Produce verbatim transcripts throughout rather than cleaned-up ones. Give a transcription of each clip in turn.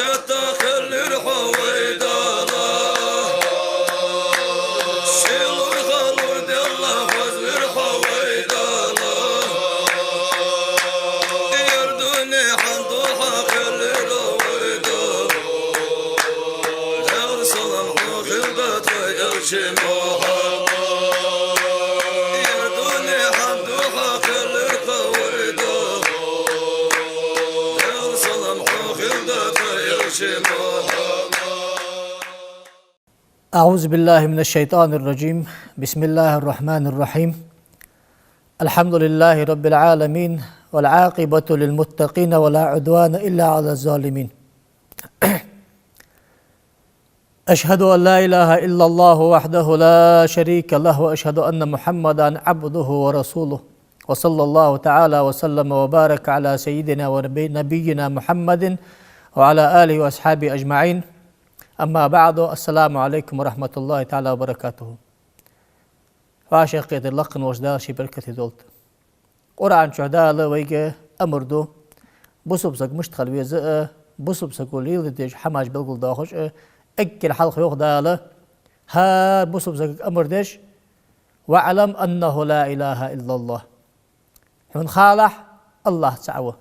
Хетта хиллар хьо вай Дала, ший лургӀа лур делла хозлар хьо вай Дала. Ер дунен хьан духьа хиллар вай Дала, Даьла салам хьона хилда тха элча Мухьаммад. Ер дунен хьан духьа хиллар хьо вай Дала, Даьла салам хьона хилда тха элча Мухьаммад. أعوذ بالله من الشيطان الرجيم. بسم الله الرحمن الرحيم. الحمد لله رب العالمين، والعاقبة للمتقين، ولا عدوان إلا على الظالمين. أشهد أن لا إله إلا الله وحده لا شريك له، وأشهد أن محمدا عبده ورسوله، وصلى الله تعالى وسلم وبارك على سيدنا ونبي-، نبينا محمد وعلى آله وأصحابه أجمعين. أما بعد، السلام عليكم ورحمة الله تعالى وبركاته. ХьоашалгӀа кхетар лакха волча Дала ший беркате долда. Къуръан чу Дала вайга амар ду, бусалба саг мишта хила веза а, бусалба саго леладе деза хӀамаш белгалдоахаш а, эггара хьалха йоах Дала, хӀара бусалба сагага амар деш: «واعلم أنه لا إله إلا الله». Хьона халахь, АллахӀ цаӀ ва.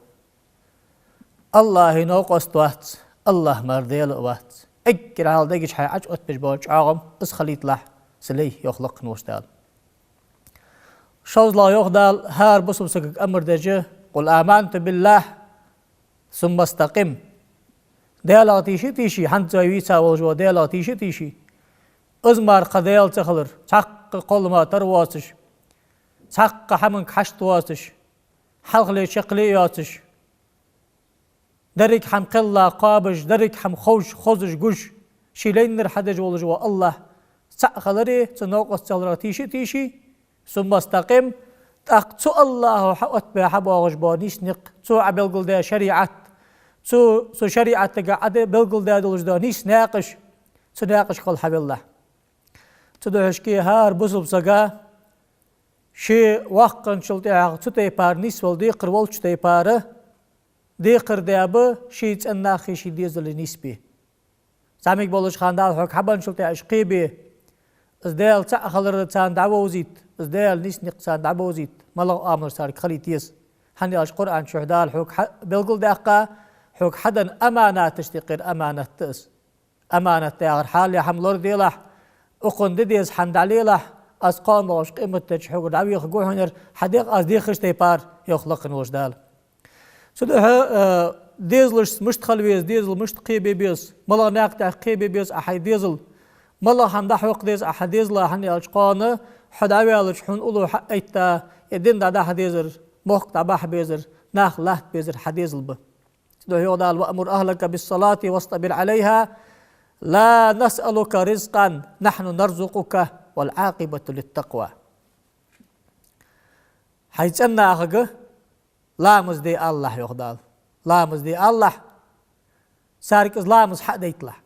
АллахӀа новкъост вац, АллахӀ мара Даьла а вац. Эггара хьалха дега чу хьай Ӏочуоттабеш бола чӀоагӀам из хилийталахь, са лай, йоах лакха волча Дала. ШоллагӀа йоах Дала, хӀара бусалба сагага амар деш: «قل آمنت بالله ثم استقم». Даьлах тийша а тийша, хӀанз вай вийца волаш вола Даьлах тийша а тийша, из мара кхы Даьла ца хилар, цхьаккха кхоллама тара воацаш, цхьаккха хӀаманга хьашт воацаш, хьалхале чаккхале а йоацаш, деррига хӀама кхелла кхоабаш, деррига хӀама ховш, хозаш, гуш, ший лайнар хьадеш волаш вола АллахӀ цаӀ хиларе, цун новкъост ца хиларах тийша а тийша, «ثم استقم», тӀаккха цу АллахӀа хьаоттабаь хьабоагӀаш бола нийса никъ, цо Ӏобелгалдаь шариӀат, цу, цу шариӀатага Ӏа де-, белгалдаь долаш дола нийса наькъаш, цу наькъашка гӀолла хьавелахь. Цудухьа шке хӀара бусалба сага ше воккханчул тӀехьагӀа цу тайпара нийсвала декхар волча тайпара декхар даь ба ший цӀен-нахи ший дезали нийсбе. ЗӀамига болча хана Дала хьога хьабенначул тӀехьагӀа уж кхебе, из Даьла цаӀ хилар царна дӀавовзийта, из Даьла нийса никъ царна дӀабовзийта, малагӀа оамалаш царга хилийта еза. ХӀана аьлча Къуръан чу Дала хьога хьа-, белгалдаьккха, хьога хьаденна аманаташта юкъера аманат да из. Аманат яхар хьалха хӀама лораделахь, укхунна де деза хӀама дӀалелахь, аз кхоана доагӀача къематдийнахьа хьогара дӀавехаргва хьона ер, хьадех аз дехача тайпара, йоах лакха волча Дала. Цудухьа, э, дезалашца мишта хила веза, дезал мишта кхебе беза, малагӀа наькъа тӀа кхебе беза Ӏа хьай дезал, малагӀа хӀама дӀахьокха деза Ӏа хьай дезала, хӀана аьлча кхоана хьо дӀаваьлча хьона уллув хьаайтта, е дин дӀадахьа дезар, мохк дӀабахьа безар, нах латта безар хьа дезал ба. Цудухьа йоах Дала: «وأمر أهلك بالصلاة واصطبر عليها لا نسألك رزقا نحن نرزقك والعاقبة للتقوى». Хьай цӀен-нахага ламаз де алалахь, йоах Дала. Ламаз де алалахь, царга из ламаз хьа а дайталахь.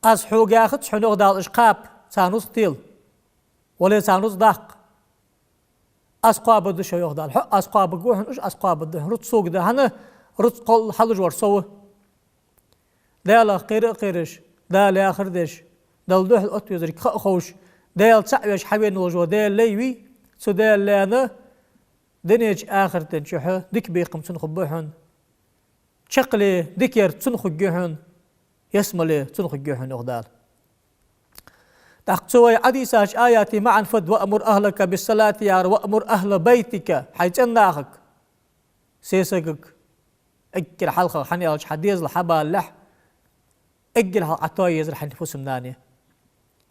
Аз хьога яхац хьона, йоах Дала, уж кхаба, царна рузкъа тела, вале царна рузкъа даккха. Аз кхоабаргда шо, йоах Дала. Хьо аз кхоабаргва хьона, уж аз кхоабаргда хьона. Рузкъа сога да хӀана, рузкъа кхолла хьалуш вар со ва. Даьлах кхера а кхераш, Дала яхар деш, Далла духьал отта везарга ха а ховш, Даьла цаӀ веш хьавена волаш вола Даьла лай вий, цу Даьла лайна дунен чу, ахартен чухь дика бекхам цунна хургба хьона. Чаккхе дикаяр цунна хургья хьона, ялсмале цунна хургья хьона, йоах Дала. ТӀаккха цу вай Ӏодийшача аята маӀан фуд: «وأمر أهلك بالصلاة» яхар, «وأمر أهل بيتك», хьай цӀен-нахага, сесагага, эггара хьалха, хӀана аьлча хьа дезал хьабалалехь, эггара хьалха Ӏа тоае езар хьа фусам-нана я.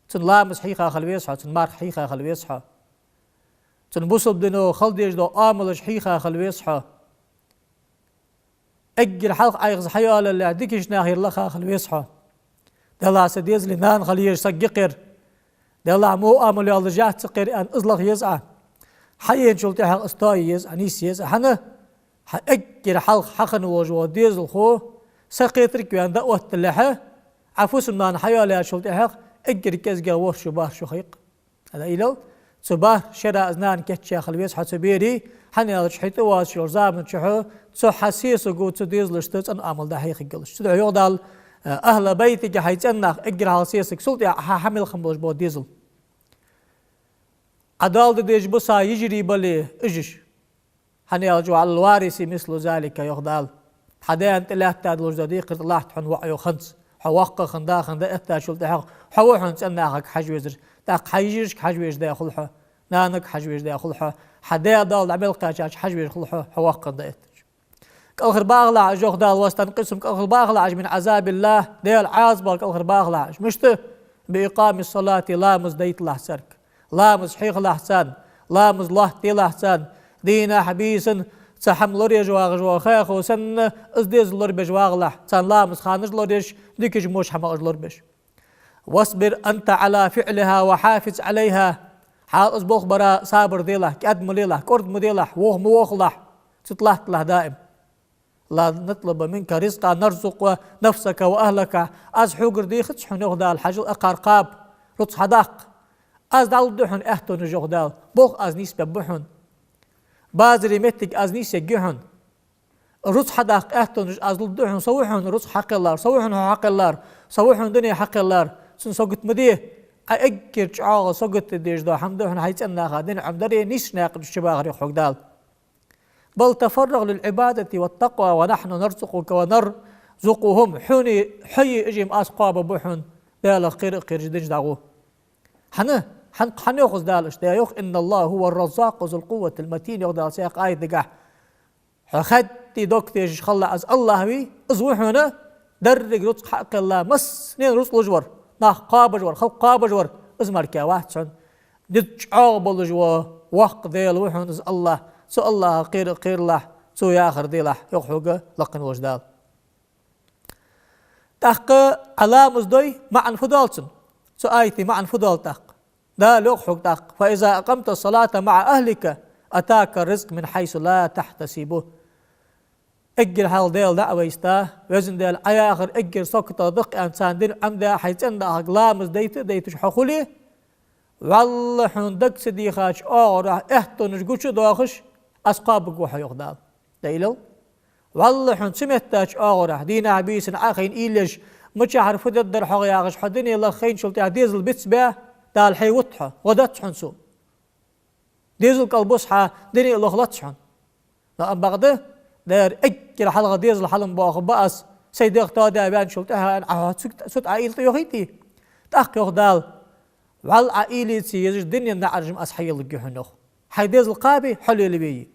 Цунна ламаз хьийха хила веза хьо, цунна марха хьийха хила веза хьо. Цунна бусалба дино хила дезаш дола оамалаш хьийха хила веза хьо. Эггара хьалха Ӏайха из хьайоалалехь, дикача нахера лаха хила веза хьо. Делахь са дезала нана хила езаш саг я-кх ер, делахь во оамал йоаллаш яц-кх ер аьнна, из лаха еза Ӏа. Хьаенначул тӀехьагӀа из тоае еза Ӏа, нийса еза Ӏа. ХӀана? Хьа эггара хьалха хьахинна волаш вола дезалхо сакхетарг ваьнна дӀаотталехь, Ӏа фусам-нана хьайоалаяьчул тӀехьагӀа эггара кӀезигагӀа ворхӀ шу, бархӀ шу ха я-кх. Ала илал, цу бархӀ шера из нана кийчъяь хила веза хьо цу берий, ХӀана аьлча хьо тӀавоацаш йолча заман чухь цу хьа сесаго цу дезалашта цӀена амал да хьехаргйолаш. Цудухьа йоах Дала, э, ахӀлу байтага, хьай цӀен нах, эггара хьалха сесаг, цул тӀехьа хьа хьа мел хинна болаш бола дезал. Ӏа Далла де дезаш ба са йижарий бале, уж. ХӀана аьлча وعلى الوارث مثل ذلك, йоах Дала. Хьа даьна тӀа лаьтта долаш дола декхар тӀа латт хьона воӀ, йоах, хӀанз. Хьо воккха хинна, да хинна, да эттачул тӀехьагӀа хьо ва хьона цӀен нахага хьажа везар. ТӀаккха хьа йижарашка хьажа везаш да хул хьо, нанага хьажа везаш да хул хьо, хьа даь Далла дӀа мел кхаьчача хьажа везаш хул хьо, хьо воккха хинна, да эттача. КӀалхарбахалахь уж, йоах Дала, وتنقصهم, кӀалхарбахалахь уж من عذاب الله, Даьла Ӏазапах кӀалхарбахалахь уж. Мишта? بإقام الصلاة, ламаз дайталахь царга. Ламаз хьехалахь царна, ламаз лоаттаделахь царна, дийнахьа бийсанна цхьа хӀама лораеш вагӀаш вола хахо санна, из дезал лорабеш вагӀалахь, царна ламаза ханаш лораеш, дикача моча хӀамаш лорабеш. واصبر أنت على فعلها وحافظ عليها. Хьал из болх бара сабар делахь, кӀаьда ма лелахь, кӀорда ма делахь, воха ма вохалахь, цу тӀа латталахь даим. لا نطلب منك رزقا نرزق نفسك وأهلك. Аз хьогара дехац хьона, йоах Дала, хьажал, акхар кхаба, рузкъа хьадаккха. Аз дӀалургда хьона аьттонаш, йоах Дала. Болх аз нийсбергба хьона. Базара моттиг аз нийсъергья хьона. Рузкъа хьадаккха аьттонаш аз лургда хьона. Со ва хьона рузкъа хьакхеллар, со ва хьона хьо хьакхеллар, со ва хьона дуне хьакхеллар. Цунна сагот ма де. Ӏа эггара чӀоагӀа сагот де дезаш дола хӀама да хьона хьай цӀен наха дина Ӏомадар, нийсача наькъа чу чубахар, йоах хьога Дала. بل تفرغ للعبادة والتقوى ونحن نرزقك ونرزقهم. Хьои, хьои уж-м аз кхоабаргба хьона, Далах кхера а кхераш, динах дӀагӀо. ХӀана, хӀана, хӀана йоах из Дала иштта? Йоах: إن الله هو الرزاق ذو القوة المتين, йоах Дала цхьаькха аята тӀа. Хьо хаьдда дог тешаш хилалахь, из АллахӀ вий, из ва хьона деррига рузкъа хьакхелла, массанена рузкъа луш вар, нах кхоабаш вар, халкъ кхоабаш вар, из мара кхы вац хьона. Дика чӀоагӀа болаш вола воккха Даьла ва хьона из АллахӀ. Цу АллахӀах кхера а кхералахь, цо яхар делахь, йоах хьога лакха волча Дала. ТӀаккха Ӏа ламаз дой, маӀан фу доал цун? Цу аята маӀан фу доал тӀаккха? Дала йоах хьога тӀаккха: فإذا أقمت الصلاة مع أهلك أتاك الرزق من حيث لا تحتسب. Эггара хьалха Даьла дӀа а вайста, Везан Даьла, Ӏа яхар эггара соккхагӀа да-кх аьнна, царна дина Ӏомадаь, хьай цӀен нахага ламаз дайта а дайташ хьо хуле, валлахӀи, хьона дага ца дехача оагӀорахьа аьттонаш гуча а доахаш, аз кхоабаргва хьо, йоах Дала. Дайла. ВаллахӀи, хьона цу меттача оагӀорахьа, дийнахьа бийсанна Ӏохайна уйла еш, мичахьара фу дергдар хьогӀ яхаш, хьо дуне лаха хайначул тӀехьагӀа дезал бицбаь, Дала хье вут хьо, гӀо дац хьона цо. Дезал кӀалбус хьа, дуне а лохалац хьона. Но ам бакъда, дера эггара хьалха дезал хьалам боахаргба аз, сай дегӀ тоадаь ваьнначул тӀехьагӀа, аьнна, Ӏа хьо цу, цу тӀа Ӏа уйла тӀайохийте. ТӀаккха йоах Дала: валлахӀи, Ӏа уйла ца езаш дунен наӀараш-м аз хьаелларгья хьона, йоах. Хьай дезал кхаба, хьо лелаве.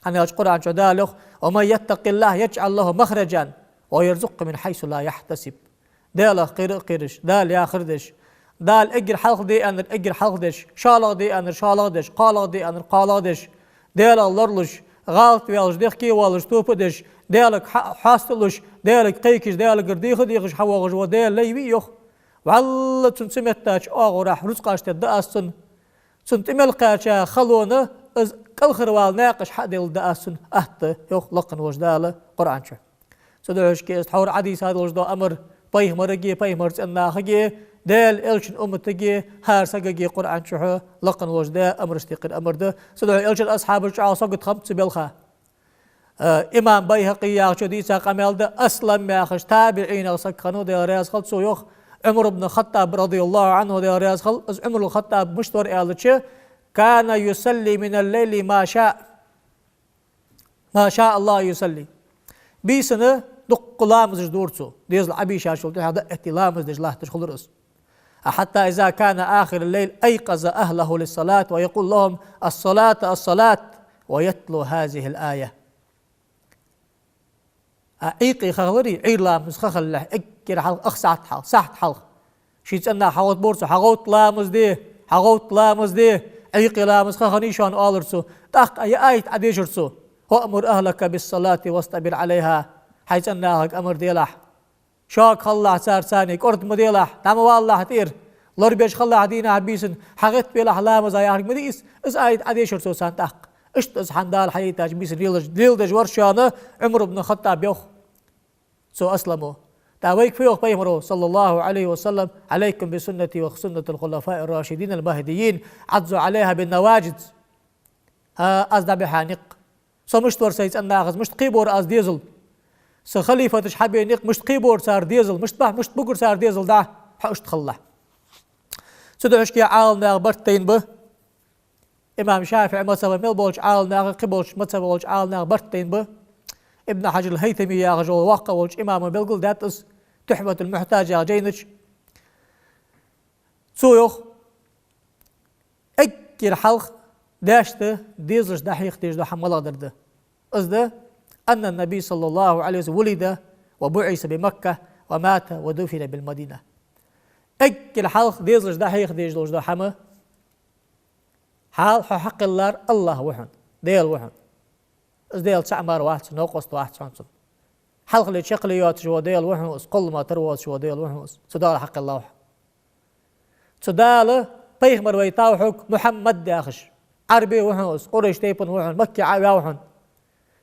ХӀана аьлча Къуръан чу Дала йоах: ومن يتق الله يجعل له مخرجا ويرزقه من حيث لا يحتسب. Далах кхера а кхераш, Дала яхар деш, Дала эггара хьалха де аьннар эггара хьалха деш, шоллагӀа де аьннар шоллагӀа деш, кхоалагӀа де аьннар кхоалагӀа деш, Далах лоралуш, гӀалат ваьлча дехке а воалаш тоба а деш, Далага хьа-, хьоасталуш, Далага кхайкаш, Далагара деха а дехаш хьавоагӀаш вола Даьла лай вий, йоах. ВаллахӀи, цунна цу меттача оагӀорахьа рузкъаш тедда аз цунна. Цунна тӀа мел кхаьча халона из кӀалхарвала наькъаш хьа а делларгда аз цунна, атта, йоах лакха волча Дала Къуръан чу. Цудухьа шке из тхьовра Ӏодийца долаш дола амар пайхамарага, пайхамара цӀен нахага, Даьла элчан умматага, хӀара сагага Къуръан чу лакха волча Дала амараш тӀа кхера амар да. Цудухьа элчан асхьабаш чӀоагӀа сагот хиннаб цу балха. Э, имам Байхьакъи яхачо дийца къамаьл да, Аслам яхаш табиӀинех саг хиннав, Даьла раьза хилва цунна, йоах, Ӏумар ибн Хаттаб, رضي الله عنه, Даьла раьза хилва, из Ӏумар ибн Хаттаб мишта вар аьлча, كان يصلي من الليل ما شاء. ما شاء الله يصلي. Бийсанна дукха ламазаш дора цо. Дезал Ӏобийшачул тӀехьагӀа дӀа а этте ламаз деш латташ хулар из. حتى إذا كان آخر الليل أيقظ أهله للصلاة ويقول لهم: الصلاة، الصلاة، ويتلو هذه الآية. А, Ӏуйкъе ха хилар, Ӏуйра ламаз ха хилалехь, эггара хьалха, ах сахьат хьалха, сахьат хьалха. Ший цӀен наха хьагӀовттабора цо: хьагӀовтта ламаз де, хьагӀовтта ламаз де, Ӏуйкъе ламаз ха хиннай шоана, оалар цо. ТӀаккха ер аят Ӏодешар цо: وأمر أهلك بالصلاة واصطبر عليها. Хьай цӀен нахага амар делахь. Шога хилалахь царца, кӀорда ма делахь, дӀа ма валалахь тӀера. Лорабеш хилалахь дийнахьа бийсанна, хьагӀаттавелахь ламаза яхилга ма дий из, из аят Ӏодешар цо царна тӀаккха. Иштта из хӀама Дала хьайийтача бийсанна леладеш, леладеш вар шоана Ӏумар ибн Хаттаб, йоах цу Асламо. ТӀаккха вайга фу йоах пайхамаро, صلى الله عليه وسلم: عليكم بسنتي وسنة الخلفاء الراشدين المهديين، عضوا عليها بالنواجذ. А, аз дӀабихьа никъ. Со мишта вар сай цӀен нахаца, мишта кхебора аз дезал. Са халифаташ хьабе никъ, мишта кхебора цар дезал, мишта бахь, мишта бугар цар дезал дӀа, хьо иштта хилалахь. Цу духьашке Ӏаламнаха барт тайна ба. Имам ШафиӀий мазхӀаба мел болча Ӏаламнаха, кхы болча мазхӀаба болча Ӏаламнаха барт тайна ба. Ибн Хьаджар ал-ХӀайтамий яхаш вола воккха волча имама белгалдаьд из, Тухьфатул-Мухьтаж яхача жайна чу. Цо йоах, эггара хьалха даьшта дезалашта дӀахьеха дезаш дола хӀама малагӀа дар да. Из да: أن النبي صلى الله عليه وسلم ولد وبعث بمكة ومات ودفن بالمدينة. Эггара хьалха дезалашта дӀахьеха дезаш долаш дола хӀама: хьалха хьо хьакхеллар АллахӀ ва хьона, Даьла ва хьона. Из Даьла цаӀ мара вац, новкъост вац хьона цун. Хьалхале чакхле йоацаш вола Даьла ва хьона из, кхоллама тара воацаш вола Даьла ва хьона из. Цу Дала хьакхеллав хьо. Цу Дала пайхамар вайтав хьога, Мухьаммад яхаш. Ӏарбе ва хьона из, Къурайш тайпан ва хьона, Макке Ӏоваьв хьона.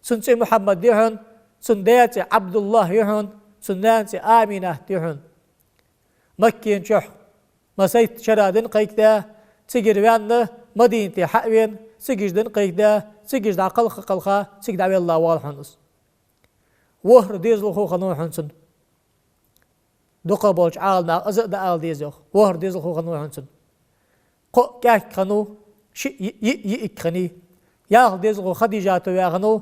Цун цӀи Мухьаммад я хьона, цун даь цӀи ӀабдуллахӀ я хьона, цун наьна цӀи Аминат я хьона. Маккена чухь массайтта шера дин кхайкадаь, цигара ваьнна, Мадинате хьа а вена, цигача дин кхайкадаь, цигача дӀакхалха а кхалха, цига дӀавелла вола хьона из. ВорхӀ дезалхо хиннав хьона цун. Дукхагӏа болча Ӏаламнаха из а дӀаала деза йоах. ВорхӀ дезалхо хиннав хьона цун. Кхоъ кӀаьнк хиннав, шиъ йиъ, йиъ йиӀиг хиннай. Ялх дезалхо Хадижата ваь хиннав,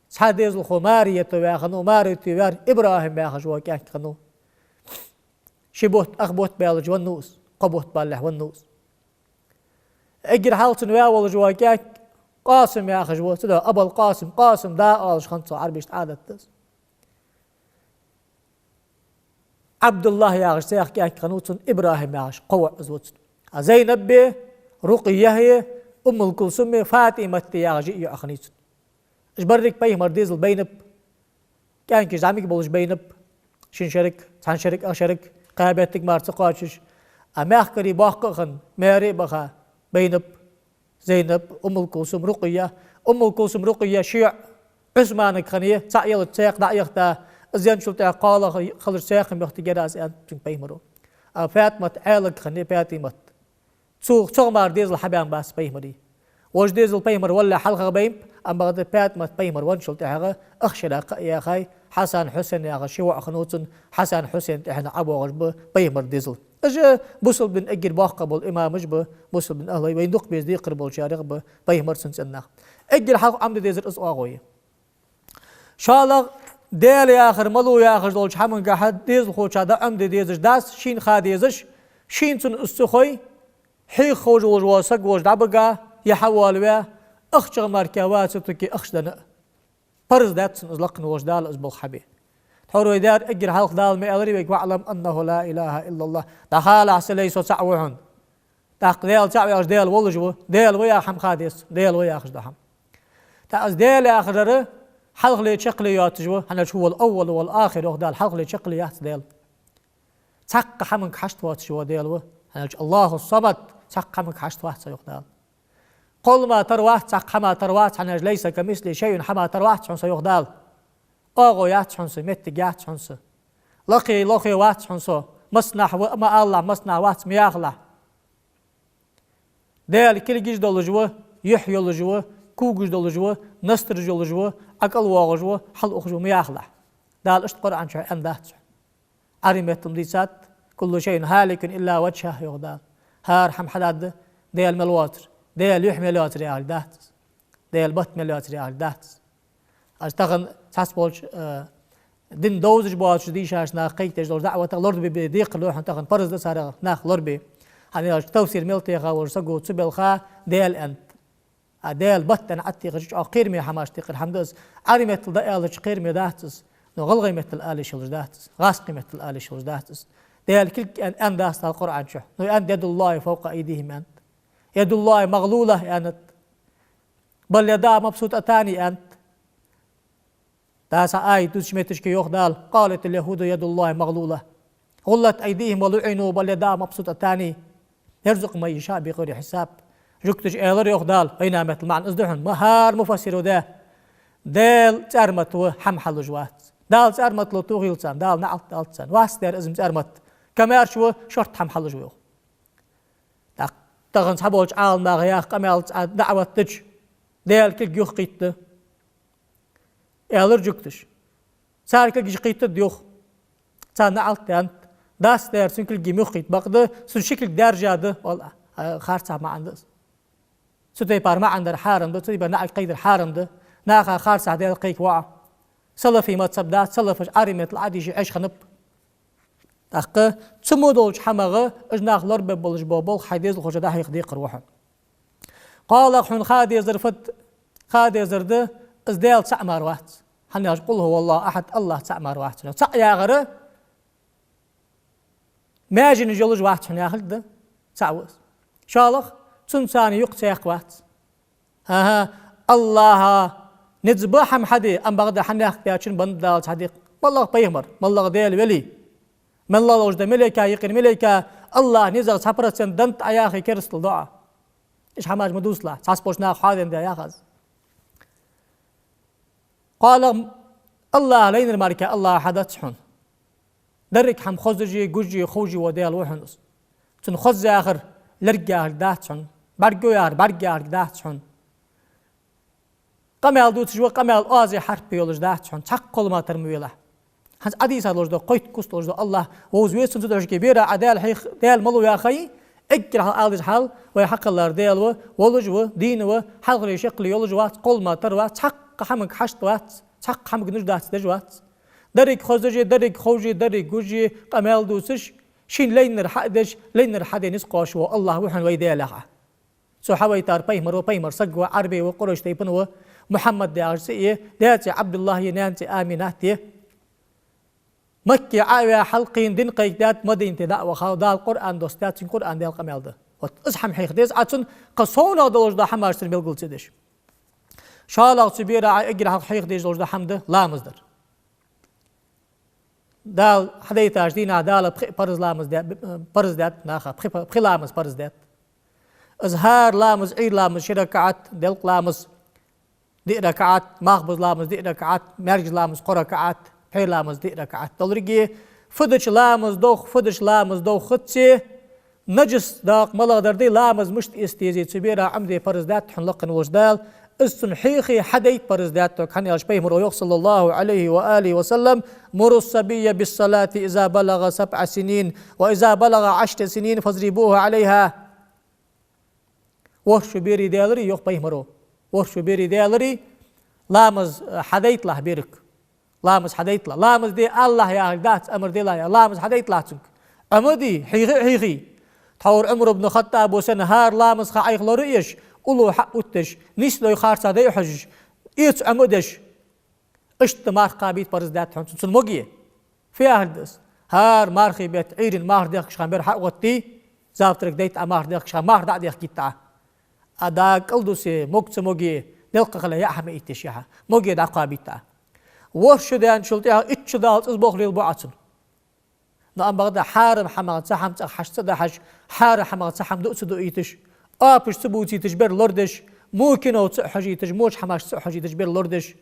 цхьа дезалхо Марията ваь хиннав, Марията ваьр ИбрахӀим яхаш вола кӀаьнк хиннав. Ши бутт, ах бутт баьлча веннав из, кхо бутт балалехь веннав из. Эггара хьалха цун ваь волаш вола кӀаьнк Къасим яхаш ва, цудухьа Абал Къасим, Къасим да оалаш хиннад цох, Ӏарбашта Ӏадат да из. Ӏабдуллахь яхаш цхьа кӀаьнк хиннав цун, ИбрахӀим яхаш кхо воӀ из ва цун. А Зайнаб а, Рукъия а, Уммул Кулсум а, ФатӀимат а яхаш йиъ йоӀ хиннай цун. Уж берригаш пайхамара дезал байнаб, кӀаьнкаш зӀамига болаш байнаб, шин шерага, цхьан шерага, ах шерага, кхаь беттага мара ца кхоачаш. А мехкарий боккха а хинна, маьре а баха, байнаб Зайнаб, Уммул Кулсум, Рукъия. Уммул Кулсум, Рукъия ши йоӀ Ӏусманага хиннай, цаӀ ялат цхьаькха дӀа а яхийта, из енначул тӀехьагӀа кхоалагӀа хилар цхьаькха мехтиг яр аз, аьннад цунга пайхамаро. А ФатӀимат Ӏаьлага хиннай, ПатӀимат. Цу, цох мара дезал хьабаьннабац пайхамара. Вож дезал пайхамар валале хьалхагӀа байнаб, амма бакъда ПатӀимат пайхамар венначул тӀехьагӀа ах шера кхаъ яьхай, Хьасан, Хьусен яхаш ши воӀ хиннав цун, Хьасан, Хьусен тӀехьенна ӀобоагӀаш ба пайхамара дезал. Уж бусалба дина эггара боккха бола имамаш ба, бусалба дина ахӀлой, вайна дукха беза декхар болчарех ба, пайхамар, цун цӀен нах. Эггара хьалха Ӏомаде дезар из оагӀув я. ШоллагӀа, Даьла яхар малув яхаш долча хӀамангахьа дезалхочоа дӀаӀомаде дезаш дац, шийна ха дезаш, шийна цунна из ца хой, хьеха ховш волаш вола саг волча дӀабига, е хьавоалаве, ахчах мара кхы вац цу тӀа ахча денна а. Парз даьд цунна из лакха волча Дала из болх хьабе. Тхьовра вай даьр эггара хьалха Дала ма аьларий вайга: «واعلم أنه لا إله إلا الله». ДӀахалахь са лай, со цаӀ ва хьона. ТӀаккха Даьла цаӀ ваьлча Даьла волаш ва, Даьла ва яха хӀама ха деза, Даьла ва яхаш дола хьама. ТӀаккха из Даьла яхар хьалхале чакхле йоацаш ва, хӀана аьлча هو الأول والآخر йоах Дала, хьалхале чакхле яц Даьла. Цхьаккха хӀаманга хьашт воацаш вола Даьла ва, хӀана аьлча الله الصمد, цхьаккха хӀаманга хьашт вац йоах Дала. Кхоллама тара вац, цхьаккха хӀама тара вац, хӀана аьлча ليس كمثله شيء, хӀама тара вац хьона со йоах Дала. ОагӀув яц хьона са, моттиг яц хьона са. Лакхе, лохе вац хьона со. Массанахьа ва ма алалахь, массанахьа вац ма яхалахь. Даьла кулгаш долаш ва, юхь йолаш ва, когаш долаш ва, настараш йолаш ва, ӀокӀал воагӀаш ва, хьалъухаш ва ма яхалахь. Дала иштта Къуръан чу аьнна дац хьона. Ӏарбий меттала дийцад: «كل شيء هالك إلا وجهه», йоах Дала. ХӀара хӀама хьадаргда, Даьла мел воацар, Даьла юхь мел йоацар яхилга дац из. Даьла бат мел йоацар яхилга дац из. Аз тахан цхьацца болча, э, дин довзаш боацаш дийшача наха кхайкадеш долча даӀватах лорабе декхар да хьона тахан, парз да царех нах лорабе. ХӀана аьлча тафсир мел теха волча саго цу балха Даьла аьннад. А Даьла бат аьнна Ӏотехача чӀоагӀа кхераме хӀамаш тӀехьара хӀама да из. Ӏарбий меттала дӀааьлча кхераме дац из, но гӀалгӀай меттала ала йиш йолаш дац из, гӀазкхий меттала ала йиш йолаш дац из. Даьла кулг аьнна, аьнна дац Дала Къуръан чу. Но аьннад: «يد الله فوق أيديهم», аьннад. «يد الله مغلولة», аьннад. «بل يداه مبسوطتان», аьннад. ДӀа цхьа аят дувцача метташка йоах Дала: «قالت اليهود يد الله مغلولة غلت أيديهم ولعنوا بل يداه مبسوطتان يرزق من يشاء بغير حساب». Жугташа аьлар йоах Дала, вайнаьха меттала маӀан из да хьона, ма хӀара муфассиро даь: Даьла цӀармат ва, хӀама хьалуш вац. Дала цӀармат лу тохийла царна, Дала наӀалт далда царна. Вац дера из-м цӀармат. Комаьрша ва, шортта хӀама хьалуш ва йоах. ТӀаккха тахан цхьаболча Ӏаламнаха яха къамаьл цхьа даӀват дича, Даьла кулг юхакхийтта, аьлар жугташа. Цар кулгаш кхийттад юха. Царна наӀалт даьннад. Дас даьр цун кулг юхакхийтта бакъда, цун ши кулг даьржа да, оал, а, харцахьа маӀан да из. Цу тайпара маӀан дар хьарам да, цу тайпара наӀарга кхайкадар хьарам да. Наха харцахьа Даьла кхайка воӀ. Салафий мазхаб дац, салафаш Ӏарбий меттала Ӏодийша Ӏеш хиннаб. ТӀаккха цу мо долча хӀамах уж нах лорабе болаш бола болх хьай дезалхочоа дӀахьеха декхар ва хьона. КхоалагӀа хьона ха дезар фуд, ха дезар да, из Даьла цаӀ мара вац. ХӀана аьлча «قل هو الله أحد», АллахӀ цаӀ мара вац. ЦаӀ яхар маьженаш йолаш вац хьона яхилга да, цаӀ ва из. ШоллагӀа, цунца цхьана юкъ цхьаькха вац. ХӀа-хӀа, АллахӀа низ ба хӀама хьаде, ам бакъда хьанехк даьчун бан даллалца хьаде. МалагӀа пайхамар, малагӀа Даьла вели, малагӀа ловш да малейка, юкъера малейка, АллахӀа низагӀа цхьа процент даннад Ӏа яхе, керастал ду Ӏа. Иштта хӀамаш ма дувцалахь, цхьаболча наха хьаден да яхаш. КхоалагӀа, АллахӀа лайнар мара АллахӀа хьадац хьона. Деррига хӀама хозаш а, гуш а, ховш а вола Даьла ва хьона из. Цун хоза яхар лерг яхилга дац хьона, бӀаргагу яхар бӀарг яхилга дац хьона. Къамаьл дувцаш ва, къамаьл оаз хьарпаш йолаш дац хьона, цхьаккха кхоллама тара ма велахь. ХӀанз Ӏодийца долаш да, кхойтта куст долаш да АллахӀ, вовза веза цунца духьашке бера Ӏа Даьла хьех-, Даьла малув яхе, эггара хьалха Ӏа аьлча хьал, вай хьакхеллар Даьла ва, волаш ва, дийна ва, хьалхале шеккхале йолаш вац, кхоллама тара вац, цхьаккха хӀамага хьашт вац, цхьаккха хӀамага нуждат деш вац. Деррига хозаш а, деррига ховш а, деррига гуш а, къамаьл дувцаш, шийна лайнар хьа а деш, лайнар хьаде низ кхоачаш вола АллахӀ ва хьона вай Даьла яхаш. Цо хьавайтар пайхамар ва, пайхамара саг ва, Ӏарбе ва, Къурайш тайпан ва, Мухьаммад яхаш цӀи я, даь цӀи Ӏабдуллахь я, наьна цӀи Аминат я. Макке Ӏо а ваь хьалкхийна дин кхайкадаьд, Мадинате дӀа а вахав, Дала Къуръан доссадаьд, цунга Къуръан Даьла къамаьл да. Вот из хӀама хьеха деза Ӏа цунна, кхы совнагӀа долаш дола хӀамаш цунна белгалца деш. ШоллагӀа цу бера Ӏа эггара хьалха хьеха дезаш долаш дола хӀама да ламаз дар. Дала хьадайтача дийнахьа Дала пхи парз ламаз даь-, парз даьд наха, пхи па-, пхи ламаз парз даьд. Из хӀара ламаз, Ӏуйра ламаз ши ракаӀат, делкъа ламаз диъ ракаӀат, малхбуза ламаз диъ ракаӀат, маьркӀажа ламаз кхо ракаӀат, пхьера ламаз диъ ракаӀат долга, фу дича ламаз дох, фу дича ламаз дох хӀаьта, наджас дакъа малагӀдар да, ламаз мишта эца деза, цу бера Ӏомаде парз даьд хьона лакха волча Дала, из цунна хьеха, хьадайта парз даьд хьога, хӀана аьлча пайхамара йоах, صلى الله عليه وآله وسلم: «مروا الصبي بالصلاة إذا بلغ سبع سنين، وإذا بلغ عشر سنين فاضربوه عليها». ВорхӀ шу берий даьларий, йоах пайхамара, ворхӀ шу берий даьларий, ламаз, э, хьадайталахь берага. Ламаз хьадайталахь. Ламаз де алалахь яхилга дац, амар делахь яхилга. Ламаз хьадайталахь цунга. Ӏомаде, хьийха а хьийхе. Тхьовра Ӏумар ибн ХаттӀаба санна, хӀара ламаза ха Ӏайха лораеш, уллув хьа а оттадеш, нийсдой харцахьа дай а хьожаш, эца Ӏома а деш. Иштта марха кхабийта парз даьд хьона цунна, цунна моге. Фу яхилга да из? ХӀара мархий бетта, Ӏуйрийна марха дехкача хана бер хьа а гӀоттий, завтрак дайта Ӏа марха дехкача хана, марха дӀа а дехкийта Ӏа. А дага кӀал дусе, мог ца моге, делкъа хила яа хӀама иттеш яхьа, моге дӀакхабийта Ӏа. ВорхӀ шу даьнначул тӀехьагӀа итт шу даллалца из болх лелабу Ӏа цунна. Но ам бакъда хьарам хӀамах цхьа хӀама цӀагӀа хьаша ца дахьаш, хьарам хӀамах цхьа хӀама дуа ца дуийташ, оапаш ца бувцийташ бер лорадеш, во кино ца а хьожийташ, воча хӀамаш ца а хьожийташ бер лорадеш,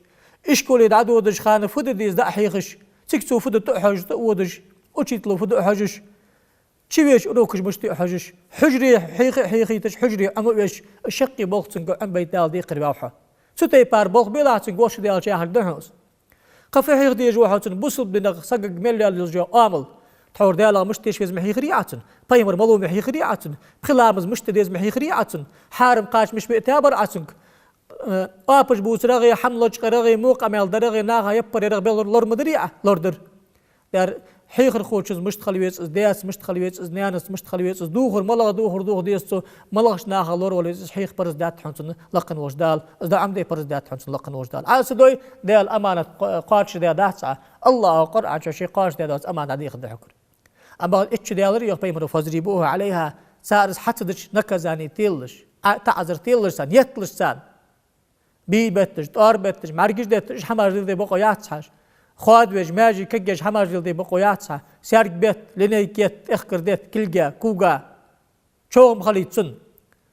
ишколе дӀадодача хана фу де деза дӀа а хьехаш, цига цо фу да тӀа а хьожаш, тӀа а водаш, учитело фу да а хьожаш, чу веший урокаш мишта я а хьожаш, хьужаре хьеха а хьехийташ, хьужаре Ӏома а веш, шаккхе болх цунга Ӏомабайта Дала декхар ваьв хьо. Цу тайпара болх белахь цунга, ворхӀ шу даьлча яхилга да хьона из. Кхы фу хьеха дезаш ва хьо цунна, бусалба динах сагага мел лелаш йола оамал? Тхьовра Даьлах мишта теш веза ма хьийхарий Ӏа цунна, пайхамар малув ма хьийхарий Ӏа цунна, пхи ламаз мишта де деза ма хьийхарий Ӏа цунна, хьарам кхача мишта биъ табар Ӏа цунга, э, оапаш бувцарагӀеи, хӀама лочкъаярагӀеи, во къамаьл дарагӀеи, наха яппар ярагӀеи бер лор-, лора ма дарий Ӏа? Лорадир. Дер хьехархочунца мишта хила веза из, даьца мишта хила веза из, наьнаца мишта хила веза из, духар, малагӀа духар духа деза цо, малагӀча нахах лоравала веза из, хьеха парз даьд хьона цунна лакха волча Дала, из дӀа Ӏомаде парз даьд хьона цунна лакха волча Дала. Ӏа ца дой, Даьла аманат кхо-, кхоачашдаь дац Ӏа, АллахӀа Къуръан чу ше кхоачашдаь доаца аманат дӀадехаргда хьогара. Амма итт шу даьларий, йоах пайхамара, فاضربوه عليها, цар из хьацадича наказани телалаш, Ӏа-, таӀазар телалаш царна, етталаш царна. Бий бетташ, тӀоара бетташ, мӀаргаш детташ, уж хӀамаш леладе бокъо яц хьа. Хоадавеш, маьже кагъеш хӀамаш леладе бокъо яц хьа. Саьрг бетта, линейка етта, тӀехкар детта, кулга, кога. ЧӀоагӀа ма хилийта цунна.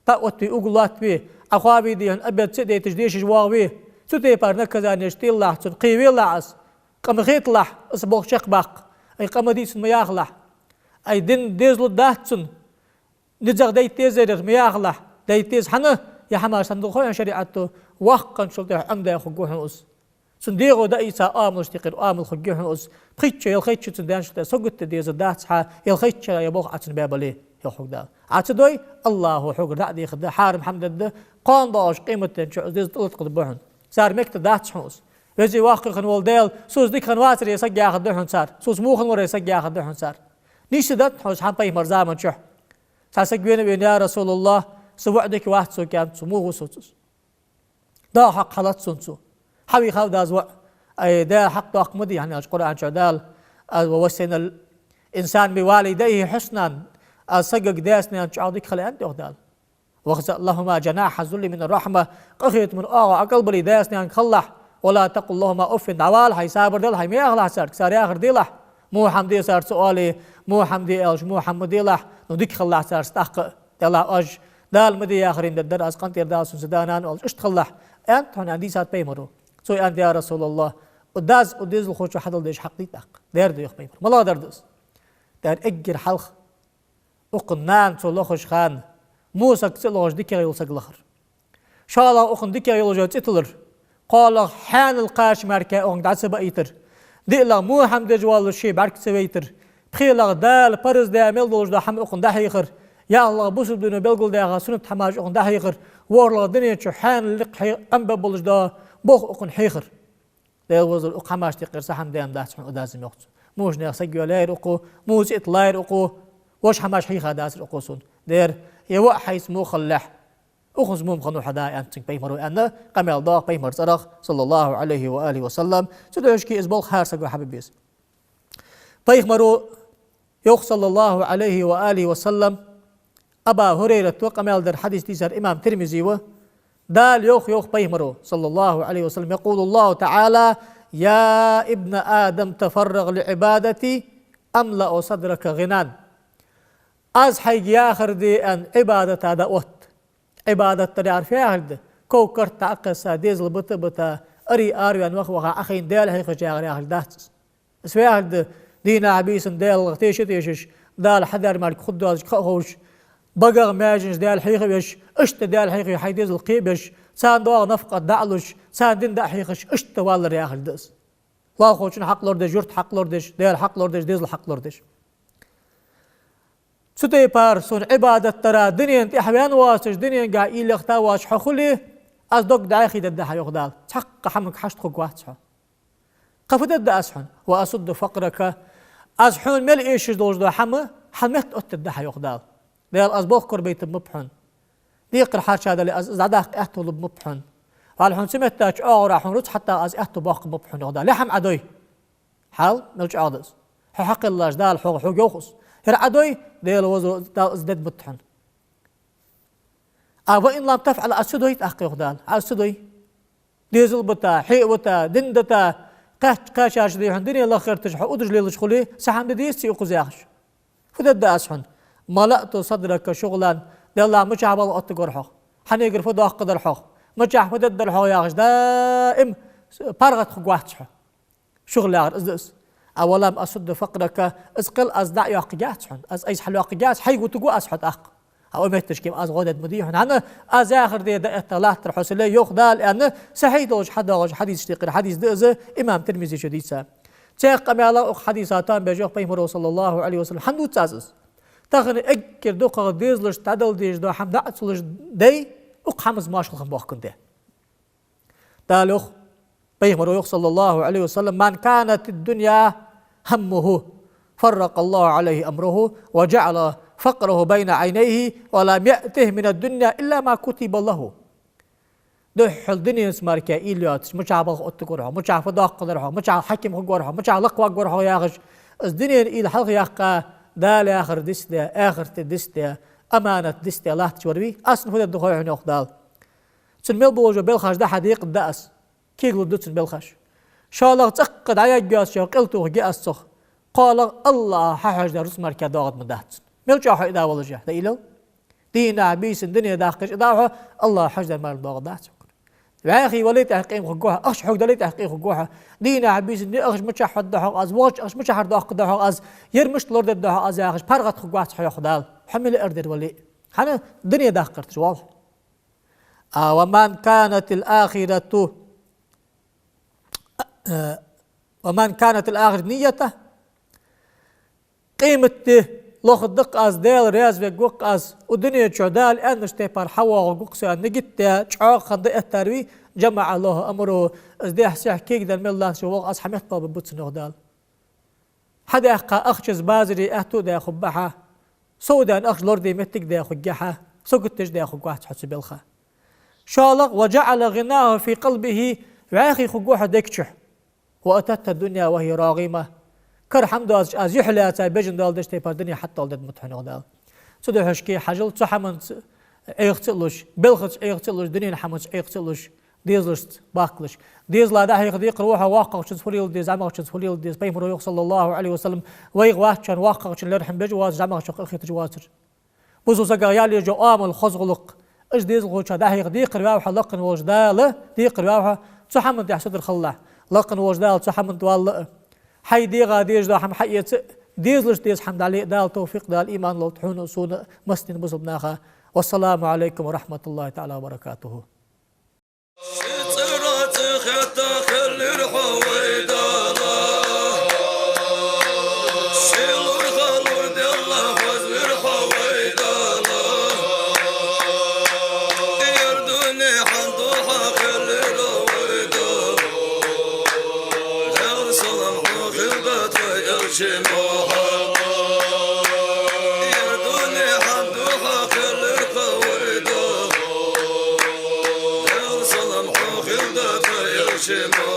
ТӀа а оттаве, угла лоаттаве, Ӏа хоаве дий хьона, обед ца а дайташ, дешаш воагӀаве. Цу тайпара наказанеш телалахь цунна, кхевелахь из. Къа ма хеталахь, из болх чакхбаккха. Ай, къа ма дий цунна ма яхалахь. Ай, дин дезалургдац цунна. НизагӀа дайта деза ераш ма яхалахь, дайта деза. ХӀана? Ер хӀамаш санна духьа хьона шариӀато, Воккханчул тӀехьа Ӏомадаь хургва хьона из. Цун дегӀо даийца оамалашта юкъера оамал хургья хьона из. Пхийтта шу, ялхайтта шу цун даьнначул тӀехьа сагота де дезаргдац хьа, ялхайтта шера ер болх Ӏа цунна баь бале, йоах хьога Дала. Ӏа ца дой, АллахӀа хьогара дӀа а дехаргда, хьарам хӀама дергда, кхоана доагӀача къематдийнахьа из деза тӀалаткъаргда хьона. Цар мекта дац хьона из. Веза-воккха хинна вола Даьла, со из дика хинна вацар ер саг яхаргда хьона цар, со из во хинна вар ер саг яхаргда хьона цар. Нийсса да хьона из хӀама пайхамара заман чухь. Цхьа саг вена а вена: «Я РасулаллахӀ, са воӀ дика вац сога», — аьннад цо. «Во ва сона цо из?» «Дала хьакъ хьалац сона цо». «Хьавийхав Дала из воӀ?» «Ай, Дала хьакъ доккха ма дий, хӀана аьлча Къуръан чу Дала: „ووصينا الإنسان بوالديه حسنا“, аз сагага даьца-наьнаца чӀоагӀа дика хила аьннад, йоах Дала. „واخفض لهما جناح الذل من الرحمة“, къахетама оагӀув Ӏокъалбале даьца-наьнаца хилалахь. „ولا تقل لهما أف“, дӀавалалахь, сабар делахь, мехалахь царга, цар яхар делахь. Во хӀама де цар ца оале, во хӀама де аьлча, во хӀама ма делахь, ну дика хилалахь царца тӀаккха а. Делахь оаш, Дала ма де яхар ма дергдар аз, къинтӀера Дала сона са да-нана оалаш, иштта хилалахь, аьннад хьона, аьнна, дийцад пайхамара. Цо аьннад: «Я РасулаллахӀ, укх дас укх дезалхочоа хьадала дезаш хьакъ дий тӀаккха? Дера да, йоах пайхамара. МалагӀа дар да из?» Дера эггара хьалха укхан нана цо лохаш хана, во саг ца лохаш дикагӀа йола саг лахар. ШоллагӀа, укхан дикагӀа йолаш йола цӀи тиллар. КхоалагӀа, хьаьнала кхача мара укханга дӀа ца баийтар. ДиълагӀа, во хӀама деш воаллаш ше бӀарга ца вайтар. ПхелагӀа, Дала парз даь мел долаш дола хӀама укханна дӀахьехар. ЯлхлагӀа, бусалба дино белгалдаьха суннат хӀамаш укханна дӀахьехар. ВорхӀлагӀа, дунен чу хьаьнала никъ хье-, Ӏомабе болаш дола болх укханна хьехар. Дала возал, укх хӀамашта юкъера цхьа хӀама даьннадац хьона, о дас, йоах цо. Муш наьха саг йоалаяьяр укхо, во цӀи тиллаяьяр укхо, вож хӀамаш хьийхадацар укхо сона. Дера, ер воӀ хьайца во хилалехь, укхаза во ма хиннав хьа да, аьннад цунга пайхамара, аьнна, къамаьл доагӀа пайхамара цӀерах, صلى الله عليه وآله وسلم. Цудухьа из болх хӀара саго хьабе беза. Пайхамара йоах, صلى الله عليه وآله وسلم, Абу ХӀурайрата къамаьл дар, хьадис дийцар имам Тирмизи ва, Дала йоах, йоах пайхамара, صلى الله عليه وسلم: «يقول الله تعالى: يا ابن آدم تفرغ لعبادتي أملأ صدرك غنى». Аз хьайга яхар де аьнна, Ӏибадата дӀаотта. Ӏибадат дар яхар фу яхилга да? Ков-карт дӀакхесса, дезал бита а бита, аре араваьнна, ваха-ваха Ӏохайна Даьла хьехаш яхар яхилга дац из. Из фу яхилга да? Дийнахьа-бийсанна Даьлах теша а тешаш, Дала хьадаьр мара хургдоацилга ха а ховш, багах, маьженашка Даьла хьеха а веш, иштта Даьла хьехе хьай дезал кхебеш, царна доагӀа нафакъат дӀа а луш, царна дин дӀа а хьехаш, иштта валар яхилга да из. Лоалахочун хьакъ лорадеш, юрта хьакъ лорадеш, Даьла хьакъ лорадеш, дезала хьакъ лорадеш. Цу тайпара сона Ӏибадат дара, дунен тӀехьа ваьнна воацаш, дуненгахьа уйла яхийта воацаш хьо хуле, аз дог дӀаьхий дергда хьа, йоах Дала. Цхьаккха хӀаманга хьашт хургвац хьо. Кхы фу дергда аз хьона? «وأسد فقرك». Аз хьона мел эшаш долаш дола хӀама хьа метта оттадергда хьа, йоах Дала. Дала, аз болх корабайтаргба хьона. Декхар хьарчадале, аз из дӀадаккха аьттув лургба хьона. Валла, хьона ца меттача оагӀорахьа хьона рузкъа хьатта аз аьттув боаккхаргба хьона, йоах Дала. Ер хӀама Ӏа дой. Хьал мел чӀоагӀа да из. Хьо хьакхеллаш Дала хьога, хьога йоах из. ХӀара Ӏа дой, Дала возал, Дала из дергда хьона. А «وإن لم تفعل», аз ца дой тӀаккха, йоах Дала. Аз ца дой. Дезал бита, хье а вита, дин дита, кхаьч-, кхаьчача дехьа дуне лаха гӀерташ хьо удаш лелаш хуле, цхьа хӀама де дезаций укхаза яхаш? Фу дергда аз хьона? «ملأت صدرك شغلا», Далла, мичахьа балха оттаргвар хьох? Хьанагара фу доаккхаргдар хьох? Мичахьа фу дергдар хьох яхаш, даим паргӀата хургвац хьо. Шугла яхар из да из. «ولم أسد فقرك», из кхел аз дӀа а йоаккхаргьяц хьона, аз айса хьалйоаккхаргьяц, хьайга вутаргва аз хьо тӀаккха. А укх метташка-м аз гӀо дергда ма дий хьона. ХӀана, аз яхар де дӀаэтта латтар хьо са ле, йоах Дала, аьнна, сахьихь долаш хьадоагӀача хьадисашта юкъера хьадис да из, имам Тирмизе чу дийца. Цхьаькха къамаьлах укх хьадиса тоам беш йоах пайхамара, صلى الله عليه وسلم, хӀана дувц аз из? Тахан эггара дукхагӀа дезалашта дӀадала дезаш дола хӀама дӀа а ца луш дай, укх хӀамаца моаршал хинна боахк-кх де. Дала йоах, пайхамара йоах, صلى الله عليه وسلم: «من كانت الدنيا همه فرق الله عليه أمره وجعل فقره بين عينيه ولم يأته من الدنيا إلا ما كتب له». Духхьал дуненца мара уйла йоацаш, мичахьа балха оттаргвар хьо, мичахьа фу доаккхаргдар хьо, мичахьа хьаким хургвар хьо, мичахьа лакхваргвар хьо яхаш, из дунен уйла хьалхаяьккха, Дала яхар дицдаь, ахарат дицдаь, аманат дицдаь латташ вар вий, аз цунна фу дергда хой хьона, йоах Дала. Цунна мел болаш бола белхаш дӀа-хьа декъаргда аз. Кегалургда цунна белхаш. ШоллагӀа, цӀаккха дӀаяргйоацаш йола къел тохаргья аз цох. КхоалагӀа, АллахӀа хьахьожадаь рузкъа мара доагӀаргда-ма дац цунна. Мел чӀоагӀа хьо из дӀаала валажа, дӀаалал. Дийнахьа-бийсанна дуне даккхаш из дӀа а хьо, АллахӀа хьожадаьр мара доагӀаргдац хьона. ВӀаьхий вале тӀехьа къем хургва хьо, ахча хьога дале тӀехьа къем хургва хьо. Дийнахьа-бийсанна ахча мичахьа хьоадергда хьога аз, вокхача ахча мичахьара доаккхаргда хьога аз, ер мишта лорадергда хьога аз яхаш, паргӀата хургвац хьо, йоах Дала, хьо мел арадаьр вале а. ХӀана, дуне даккха гӀерташ воалл хьо. А, «ومن كانت الآخرة، а, ومن كانت الآخرة نيته». Къематди лохаргда-кх аз, Даьла раьза вергва-кх аз, укх дунен чу Дала аьннача тайпара хьавоагӀаргва-кх со аьнна нигат даь, чӀоагӀа хинна дӀаэттар вий, «جمع الله أمره», из дехьа-сехьа кегаденна мел латташ воагӀа аз, хьа меттабалар бергба цунна, йоах Дала. Хьадаьккха ахча из базаре аьттув даь хургба хьа, сов даьнна ахча лораде моттиг даь хургья хьа, сагота деш даь хургвац хьо цу балха. ШоллагӀа: «وجعل غناه في قلبه», вӀаьхий хургва хьо дег чу. «وأتته الدنيا وهي راغمة». Кара хӀама доацаш, аз юхь лаьца бежан дола деш тайпара дуне хьатӀадоаладергда-м хьона, йоах Дала. Цудухьа шоаш хьажал цу хӀаманца Ӏеха ца луш, балхаца Ӏеха ца луш, дунен хӀаманца Ӏеха ца луш, дезалашца бахкалаш. Дезала дӀахьеха декхар ва хьо, воккхагӀчунца фу леладе деза, зӀамагӀчунца фу леладе деза. Пайхамаро йоах, صلى الله عليه وسلم, вайх вац шоана воккхагӀчун лерхӀам беш воацар, зӀамагӀчох къахеташ воацар. Бусалба сага ял еш йола оамал хоза гӀулакх. Уж дезалхочоа дӀахьеха декхар ваьв хьо, лакха волча Дала декхар ваьв хьо, цу хӀаман тӀа сутара хилалахь. Лакха волча Дала цу хӀаман тӀа валла а, хьай дегӀа дезаш дола хӀама хьаэца а, дезалашта деза хӀама дӀале а Дала товфикъ лолда, иман лолда хьона а, сона а, массанена бусалба наха. والسلام عليكم ورحمة الله تعالى وبركاته. Ши цӀера цӀихетта хилира хьо, вай Дала. Ши лурха лораделла хозавир хьо, вай Дала. Ер дуне хьа духьа хилира, вай Дала. Даьла салам хьона хилда, тха элча Мухьаммад. Ер дуне хьа духьа хилира, вай Дала. Даьла салам хьона хилда, тха элча Мухьаммад.